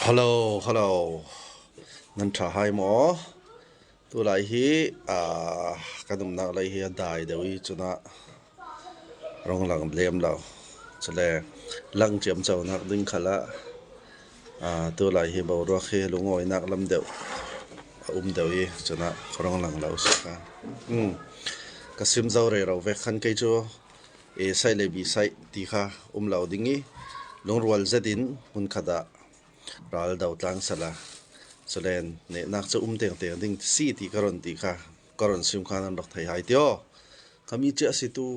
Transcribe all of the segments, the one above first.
Hello, hello. Nan ṭha hai maw? Tulai hi kan umnak lei hi a dai deuh i cunah rong lang lem lo. Cule lang ciamco nak ding khal ah tulai hi boruak hi lungawinak lam deuh a um deuh i cunah rong lang lo si kha. Ka sim zo rero vek khan kei cu A saih le B saih ti kha um lo ding i lungrual zet in hmunkhat ah ral do tlang sehla culen nehnak cu um tengteng ding si ti ka ron ti kha ka ron sim kha nan rak thei hai tio. Kami cia si tu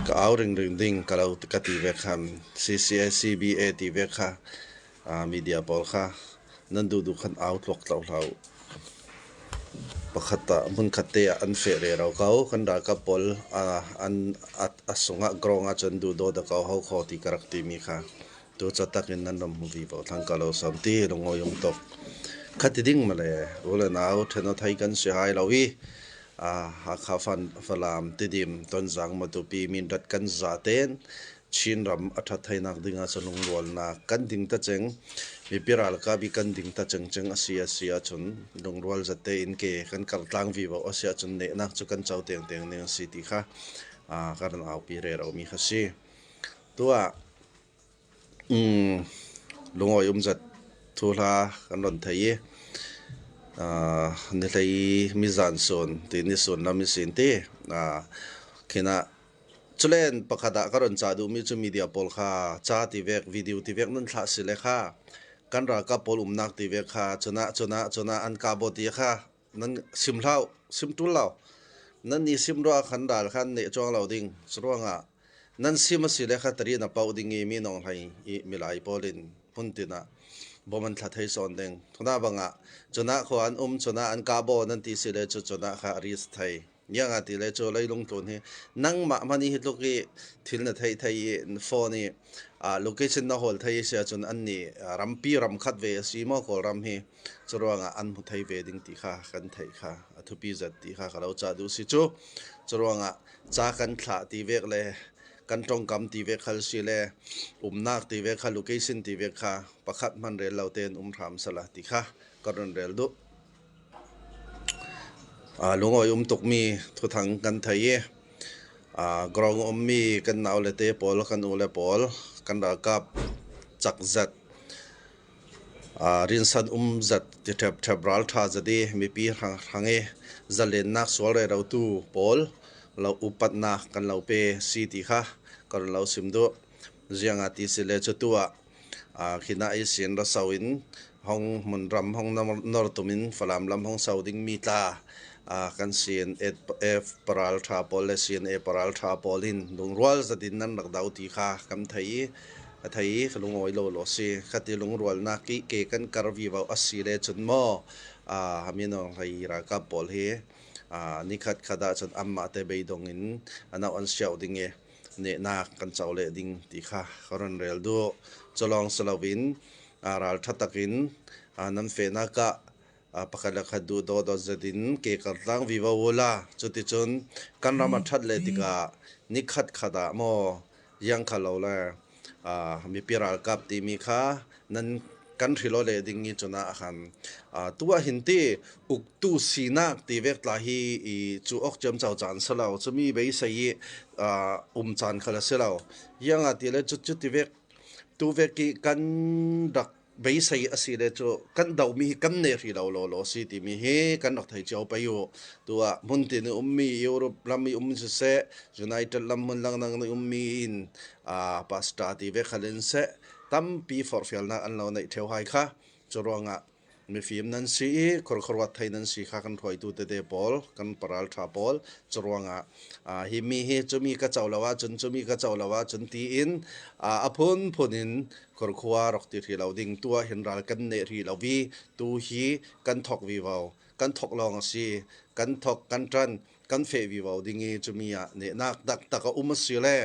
ka au ringring ding ka lo ka ti ve khan CCA CBA ti ve kha media pawl kha nan duh duh khan au tluak tlo hlah u. Pakhat ah hmunkhat te ah an feh rero ko. Kan ralkap pawl an a sungah grong ahcun duhdawt a ko ho kho ti ka rak timi kha tu catak in nan ram hmu vi ko thlang ka lo sam ti lungawi um tuk. Khati ding male u le nau ṭhen thei kan si hai lo i Hakha Falam Tidim Tonzang Matupi Mindat kan za ten Chinram a ṭhat thainak ding ah cun lungrualnak kan ding ta ceng. Mipi ralkap i kan ding ta cengceng a si a si ahcun lungrual zat tein ke kan kartlang vivo a si ahcun nehnak cu kan co tengteng ning a si ti kha kan ran aupi reromi kha si. Tuah lungawi um zat thu hla kan ron thei i ni hlei mizan sun ti ni sun lam i sin ti khin ah Culen pakhat ah ka ron cah duhmi cu media pawl kha ca ti vek, video ti vek nan thlah si le kha kan ralkap pawl umnak ti vek kha cunah cunah cunah an kah ti kha nan sim hlah u, sim ṭul lo. Nan ni sim ruah khan ral khan neh cuang lo ding. Curuangah nan sim a si le kha tari na poh ding i mi nong hlei i milai pawl in hmuntin ah bom an thla thei sawn ding. Tuna bangah cunah khua an um cunah an kah bo nan ti si le cu cunah kha a ris thei. Ngianga ti le cu leilung tlun hi nangmah hmanh hi tluk i thil na thei thei i phone i location na hawl thei si ahcun an nih rampi ram khat ve a si maw Kawlram hi cu ruangah an hmu thei ve ding ti kha kan theih kha a thupi zat ti kha ka lo ca duh si cu cu ruangah ca kan thlah ti vek le kan tongkam ti ve khal si le umnak ti ve kha location ti ve kha pakhat hman rel lo tein um hram sala ti kha ka ron rel duh. Lungawi um tukmi thuthang kan thei i grong ummi kan naule te pawl kan ule pawl kan ralkap cak zat rinsan um zat ti ṭhepṭhep ralṭha zat i mipi hrang i zalennak sual rerotu pawl lo upatnak kan lo pe si ti kha ka run lo sim duh. Ziangah ti si le cutu ah Khina i sin ra so in hong hmunram hong nor tum in Falam lam hong so dingmi tla kan CNF paral ṭha pawl le CNA paral ṭha pawl in lungrual zat in nan rak do ti kha kan thei i a thei i ka lungawi lo law si. Khati lungrualnak ki ke kan kar vivo a si le cun maw hamino hlei ralkap pawl hi nikhat khat ah cun anmah te beidong in anau an siau ding i nehnak kan co leh ding ti kha ka ron rel duh. Culawng si loin ralṭha takin nan fehnak ah pakhat le khat duh dawdawt zet in ke kartlang vivo u la. Cuticun kan ram a ṭhat le tikah nikhat khat ah maw iang kha lo le mipi ralkap timi kha nan kan hrilo le ding i cun ah khan tuah hin ti uktu sinak ti vek tla hi i cu ok ciam co caan si lo cumi beisei i um caan kha la si lo ianga ti le cu cu ti vek tu vek i kan rak beisei a si le cu kan domi hi kan ne hri lo law law si timi hi kan rak thei cio pei u tu ah hmun tin i ummi Europe ram i um siseh United lam hmun langdang i ummi in pastor ti ve khal in seh tampi forhfialnak an lo neih ṭheo hai kha. Cu ruangah mifim nan si i khorkhoruat thei nan si kha kan hruaitu tete pawl, kan paral ṭha pawl. Cu ruangah hi mi hi cumi ka co lo ahcun cumi ka co lo ahcun tiin a phunphun in khorkhua rak ti hri lo ding tu ah hin ral kan neh rih lo i tu hi kan thok vivo kan thok lawng a si kan thok kan ṭan kan feh vivo ding i cumi ah nehnak taktak a um a si le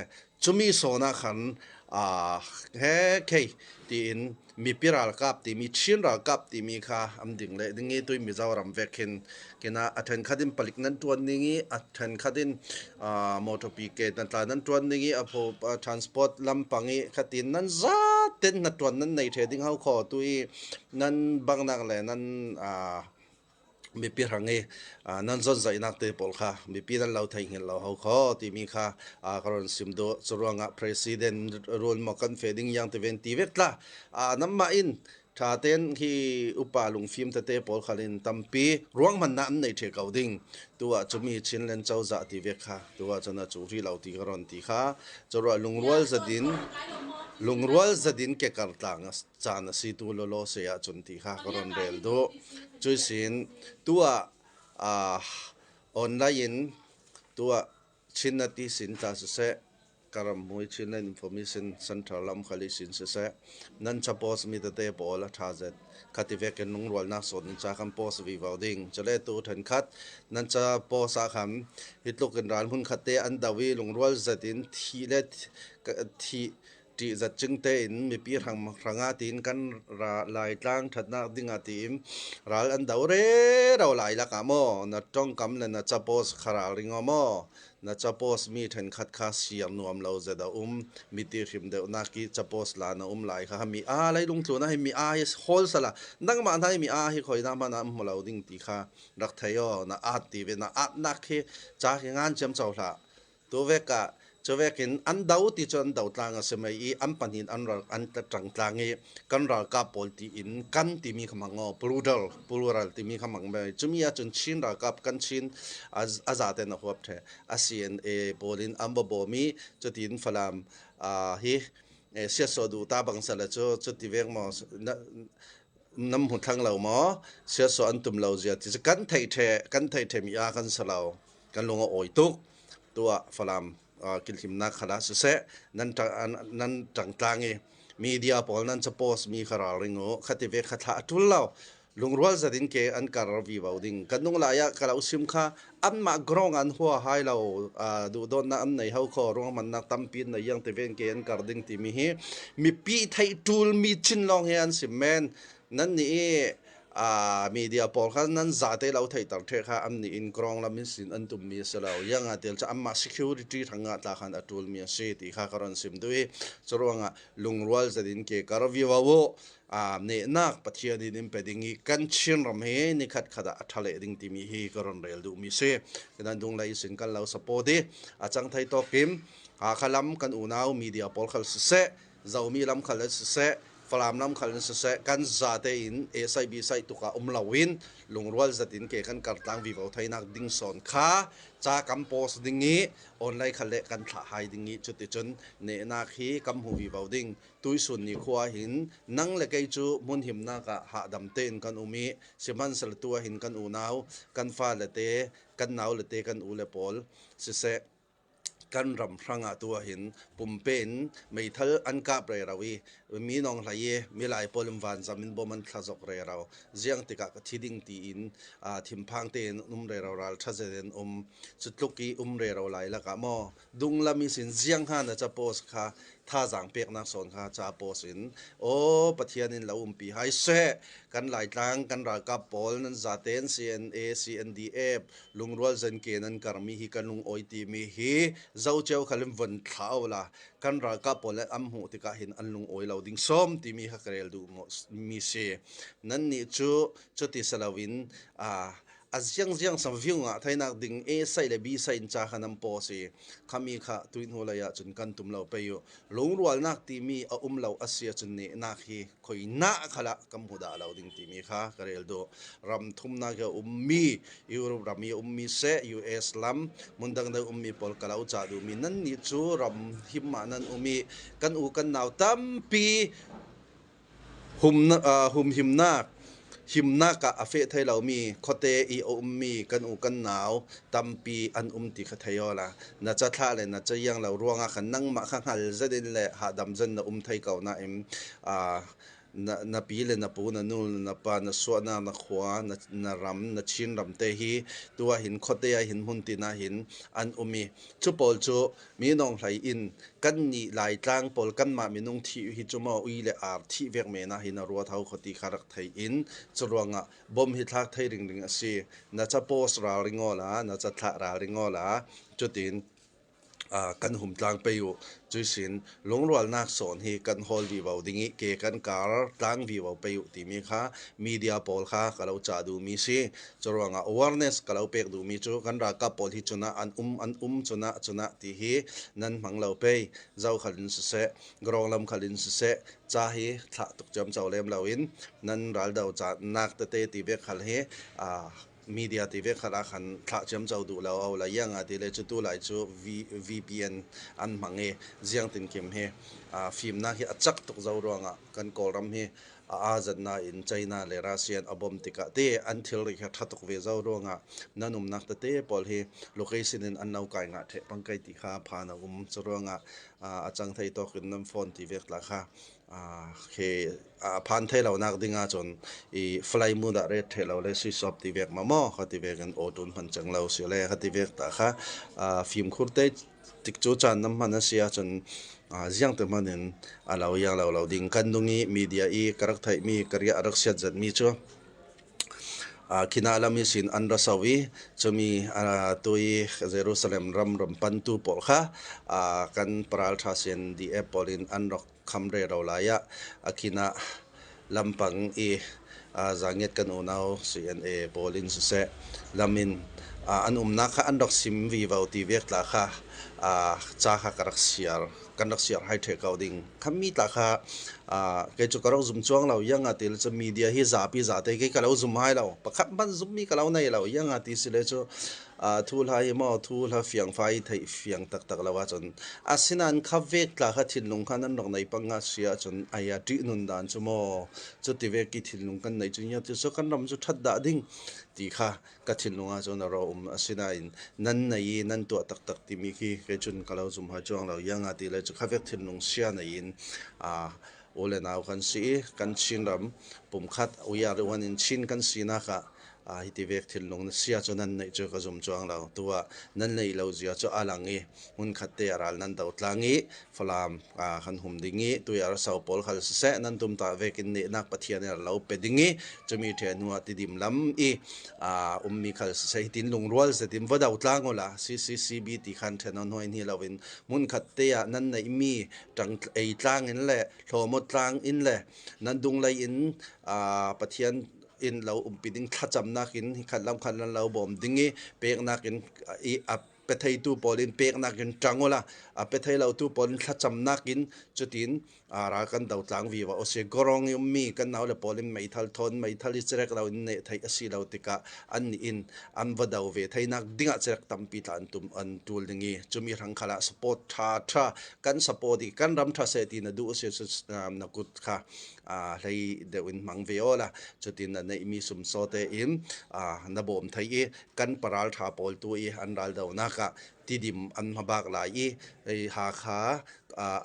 cumi sawn ah khan. He khei tiin mipi ralkap timi Chin ralkap timi kha an ding le ding i tui Mizoram vek hin kina a ṭhenkhat in palik nan ṭuan ning i a ṭhenkhat in motor PK nan tla nan ṭuan ning i a pho transport lampang i khatin nan zaten na ṭuan nan nei ṭhe ding hau kho tu i nan bangnak le nan mipi hrang i nan zonzaihnak te pawl kha mipi nan lo thei hngilh lo ho kho timi kha ka ron sim duh. Cu ruangah president rul maw kan fe ding yang te ven ti vek tla namah in tha ten khi upa lungfim tete pawl khalin tampi ruang man na an nei the ko ding tu ah cumi Chinland cozah ti vek kha tu ah cun a cu ri lo ti ka ron ti kha cu lungrual zadin lungrual zadin ke kar tlang caan a si tu lawlaw se ahcun ti kha ka ron rel duh. Cuisin tu ah online in tu ah Chin ti sin tla siseh, ka ram mui Chinland Information Center lam khali sin siseh, nan cha post mi tete pawl a tha zet. Khati vek in lungrualnak sawn in ca kan post vivo ding. Chale tu then khat nan cha post ah khan hi tluk in ral hmun khat te an do i lungrual zet in thi le thi Ṭihzat cing tein mipi hrangah tiin kan Laitlang ṭhatnak dingah tiin ral an do rero lai lakah maw na ṭongkam le na capost kha ralring aw maw na capost mi ṭhenkhat kha siar nuam lo zet a um mi ti hrim deuhnak i capost la na um lai kha mi a leilung tlun ah hin mi a hi hawl sala nangmah hna hi mi a hi khoi na hmanh ah hmu lo ding ti kha rak thei aw na at ti ve na atnak hi ca hi ngan cem cho hlah Tuvek ah cuvek in an do ti cu an do tlang a si mei i an pahnih an ral an ṭang tlang i kan ralkap pawl tiin kan timi kha hmang aw plural plural timi kha hmang mei cumi ahcun Chin ralkap kan Chin a zaten a huap ṭhe a CNA pawl in an va bawm i cutin Falam hi siasaw duh ta bang sala cu cuti vek maw nam hmu thlang lo maw siasaw an tum lo zia ti cu kan thei ṭhe kan thei ṭhe mi a kan si lo kan lung a awi tuk tuah Falam kilhimnak khala siseh nan nan ṭangtlang i media pawl nan ca post mi kha ralring u khati ve kha thla a ṭul lo lungrual zadin ke an kar vivo ding kan nung lai ah ka lo sim kha anmah grong an hua hai lo duhdawtnak an nei ho kho ruangmannak tampi nei yang te ven ke an kar ding timi hi mipi theih ṭul mi chin lawng hi an sim men nan nih media pawl kha nan zate lo theihter the kha an nih in krong lam in sin an tum mi a si lo yang ah tel cu anmah security thang ah tla khan a tul mi a si ti kha ka ron sim duh i curuangah lungrual zat in ke kar viva u nehnak Pathian in in pe ding i kan Chin ram hi nikhat khat ah a tha leh ding timi hi ka ron rel duh mi si nan dung lei sin kan lo support i a chang thei tawk kim Hakha lam kan unau media pawl khal siseh Zomi lam khal siseh Falam lam khal in siseh kan zate in A sai B sai tuk ah um loin lungrual zat in ke kan kartlang vivo theinak ding sawn kha ca kam post ding i online khal le kan thlah hai ding i cuticun nehnak hi kam hu vivo ding tuisun ni khua hin nang le kei cu hmun himnak ah hahdam tein kan um i sihmanhsehlaw tu ah hin kan unau kan fa le te kan nau le te kan u le pawl siseh Kan ram hrangah tu ahhin pumpe in meithal an kap rero i mi nong hlei i milai pawl in vanzam in bom an thla zok rero. Ziang tikah ka thi ding tiin thinphang tein um rero ral ṭha zet in um. Cu tluk i um rero lai lakah maw dunglam i sin ziang hnga na ca post kha thazaang peknak sawn kha ca post in aw Pathian in lo umpi hai seh kan Laitlang kan ralkap pawl nan zaten CNA CNDF lungrual zenke nan karmi hi kan lungawi timi hi zoceu khal in von thla la kan ralkap pawl an hmuh tikah hin an lungawi lo ding som timi kha ka rel duh mi si nan nih cu cuti saloin a a ziang ziang sam view nga thainak ding A sai le B sai in cha kha nam po si khami kha tuin hu lei ah cun kan tum lo pe yu lungrualnak timi a um lo asia cun ne nak hi khoi na khala kam hu dah lo ding timi kha ka rel du ram thumnak i a ummi Europe ram i a ummi seh US lam hmundang dang ummi pawl ka lo ca duhmi nan nih cu ram him ah nan um i kan u kan nau tampi humhimnak himnak ah a feh thai lomi khuate i a ummi kan u kan nau tampi an um ti kha thei aw la na cathlah le na caiang lo ruangah khan nangmah kha hngal zet in le hahdam zan na um thei ko nain. Na pi le na pu, na nu le na pa, na suahnak, na khua, na ram, na Chin ram te hi tu ah hin khuate ah hin hmuntin ah hin an um i cu pawl cu minung hlei in kan nih Laitlang pawl kanmah minung thih hi cu maw ui le ar thih vek men ah hin a ruat hau kho ti kha rak thei in cu ruangah bom hi thlak thei ringring a si. Na ca post ralring aw la, na ca thlah ralring aw la, cutin kan hum tlang pei u. Cuisin lungrualnak sawn hi kan hawl vivo ding i ke kan kar tlang vivo pei u timi kha media pawl kha ka lo cah duhmi si. Curuangah awareness ka lo pek duhmi cu kan ralkap pawl hi cunah an um an um cunah cunah ti hi nan hmang lo pei. Zokhal in siseh, grong lam khal in siseh, ca hi thlah tuk ciamco lem loin nan raldo ca nak tete ti vek khal hi media ti ve khat ah khan thlah ciamco duh lo o la iang ah ti le cu tu lai cu VPN an hmang i ziang tin kim hi fimnak hi a cak tuk zo ruangah kan Kawlram hi a azat na in China le Russian a bom tikah te an thilri kha tha tuk ve zo ruangah nan umnak tete pawl hi location in an lo kai nga the pang kai ti kha phan a um cu ruangah a cang thei tawk in nan phone ti vek la kha khi a phan thei lo nak ding ahcun i fly mode ah ret the lo le switch off ti vek ma maw kha ti vek in auto hman cang lo si le kha ti vek ta kha fimkhur te tik cu caan nam hman a si ahcun ziang te hman in a lo yang lo lo ding kan nung i media i ka rak theih mi ka ria rak siat zat mi cu Khina lam i sin an ra so i cumi tu i Jerusalem ram ram pantu pawl kha kan paral ṭha CNDF pawl in an rak kham rero lai ah a khin ah lampang i zangiat kan unau CNA pawl in siseh lam in an umnak kha an rak sim vivo ti vek tla kha ca kha ka rak siar kan rak siar hai ṭhe ko ding khammi tla kha kei cu ka rak zum chuang lo iang ah ti le cu media hi zapi zate kei ka lo zum hai lo pakhat hmanh zummi ka lo nei lo iang ah ti si le cu thu hla hi maw thu hla fiangfai theih fiang taktak lo ahcun asinain kha vek tla kha thinlung kha nan rak nei pang nga si ahcun ai a ṭih nun dan cu maw cu ti ve ki thinlung kan nei cu nya ti so kan ram cu ṭhat dah ding ti kha ka thinlung ahcun a ro um asinain nan nei i nan tuah taktak timi khi kei cun ka lo zum hai chuang lo ianga ti le cu kha vek thinlung sia nei in u le nau kan si i kan Chinram pumkhat we are the one in Chin kan sinak ah hi ti vek thinlung na sia cu nan neih cu ka zum chuang lo tu ah nan neih lo zia cu a lang i hmunkhat te a ral nan do tlang i Falam kan hum ding i tui ar so pawl khal siseh nan tum ta vek in nehnak Pathian ar lo pe ding i cumi the hnu ah tidim lam i ummi khal siseh hitin lungrual zetin va do tlang ula CCCB ti khan then on hoi ni loin hmunkhat te ah nan neih mi tang ei tlang in le hlawmot tlang in le nan dung lei in Pathian in lo umpi ding thlacamnak in khat lam khat lan lo bawm ding i peknak in i a petheitu pawl in peknak in ṭang ula a pethei lotu pawl in thlacamnak in cutin ral kan do tlang viva o si gorong i ummi kan nau le pawl in meithal thawn meithal i cerek lo in ne thei a si lo tikah an nih in an va do ve theinak dingah cerek tampi tla an tum an tul ding i cumi hrang khala support tha tha kan support i kan ram tha se ti na duh si na kut kha hlei deuh in hmang ve aw la cutin na neihmi sumsaw te in na bawm thei i kan paral ṭha pawl tu i an ral donak ah tidim an hmabak lai i Hakha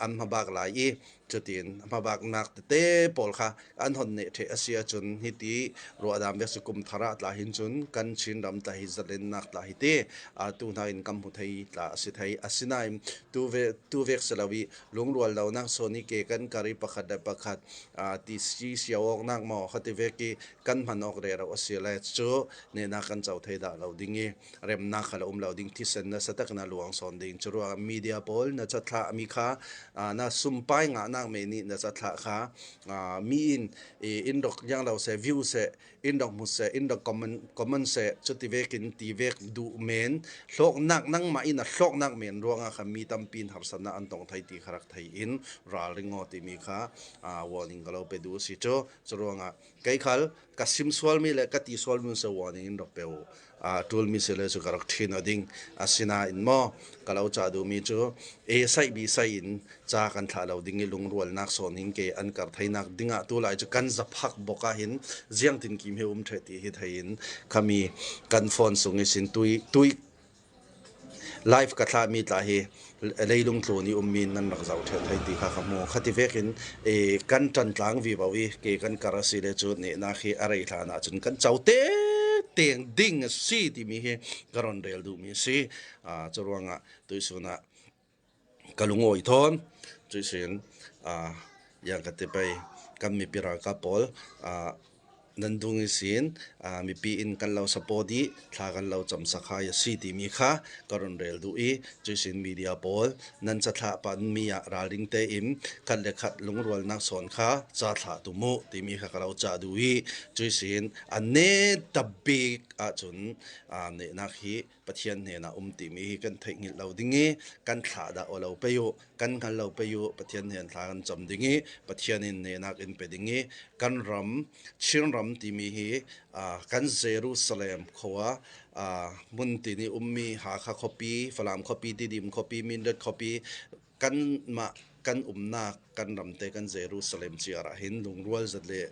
an hmabak lai i cutin hmabaknak tete pawl kha an hon neh ṭheh a si ahcun hiti ruahdam bia si kum thar ah tla hin cun kan Chinram tla hi zalennak tla hi te tu hna in kam hmu thei tla a si thei asinain tu ve tu vek si lo i lungrual lonak sawni ke kan kar i pakhat le pakhat ti si sio awknak maw khati vek i kan hman awk re ro a si le cu nehnak kan co thei dah lo ding i remnak kha la um lo ding thisen na satak na luang sawn ding cu ruangah media pawl na cathlah mi kha na sumpai ngahnak me nih na cathlah kha mi in in rok yang lo se view se in rak hmu seh, in rak comment, comment seh, cuti vekin ti vek duh men, hlawknak nangmah in a hlawknak men ruangah khan mi tampi in harsatnak an tong thai ti kha rak thei in ralring aw timi kha warning ka lo pe duh si cu. Cu ruangah kei khal ka sim sualmi le ka ti sualmi se warning in rak pe u. Ṭulmi si le cu ka rak ṭhin a ding. Asinain maw ka lo ca duhmi cu e sai bi sai in ca kan thlah lo ding i lungrualnak sawn hin ke an kar theinak dingah tu lai cu kan zaphak bok ah hin ziang tin kim he um the ti hi thei in khami kan phone sung i sin tui tui. Live ka thlahmi tla hi leilung tlawn i ummi nan rak zoh ṭheo thai ti kha ka hmu. Khati vekin kan ṭan tlang vivo i ke kan kar a si le cu nehnak hi a rei hlan ahcun kan co te teng ding a si timi hi ka ron rel duhmi a si. Cu ruangah tuisun ah ka lungawi thawn. Cuisin yang ka ti pei kan mipi ralkap pawl nan dung i sin mipi in kan lo support i thla kan lo cam sakhai a si timi kha ka run rel duh i cuisin media pawl nan cathlah panmi ah ralring tein khat le khat lungrualnak sawn kha ca thlah tu mu timi kha ka lo cah duh i cuisin a ne tabik ahcun nehnak hi Pathian hnenah um timi hi kan theih hngilh lo ding i kan thlah dah aw lo pei u kan hngal lo pei u Pathian he thla kan cam ding i Pathian in nehnak in pe ding i kan ram Chinram timi hi kan Jerusalem khua hmun tin i ummi Hakha khuapi Falam khuapi Tidim khuapi Mindat khuapi kanmah kan umnak kan ram te kan Jerusalem ciar ah hin lungrual zat le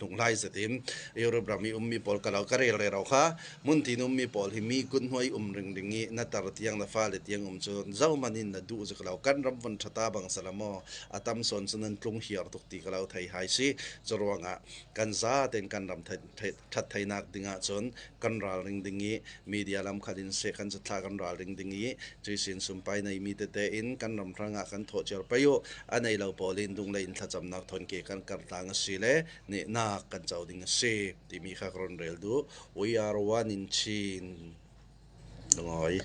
hlunghlai zat in Europe ram i ummi pawl ka lo ka rel rero kha hmuntin ummi pawl hi mi kut hnuai um ring ding i na tar tiang na fale tiang um cu zohman in na duh zik lo kan ram von thata bang sala maw a tam sawn cu nan tlung hiar tuk ti ka lo thei hai si cu ruangah kan za ten kan ram that theinak ding ahcun kan ralring ding i media lam khat in seh kan cathla kan ralring ding i cuisin sumpai nei mi tete in kan ram hrang ah kan thawh cio pei u a nei lo pawl in dunglei in thlacamnak thon ke kan kartlang a si le nehnak kan co ding a si timi kha ka ron rel du we are one in Chin. Lungoi.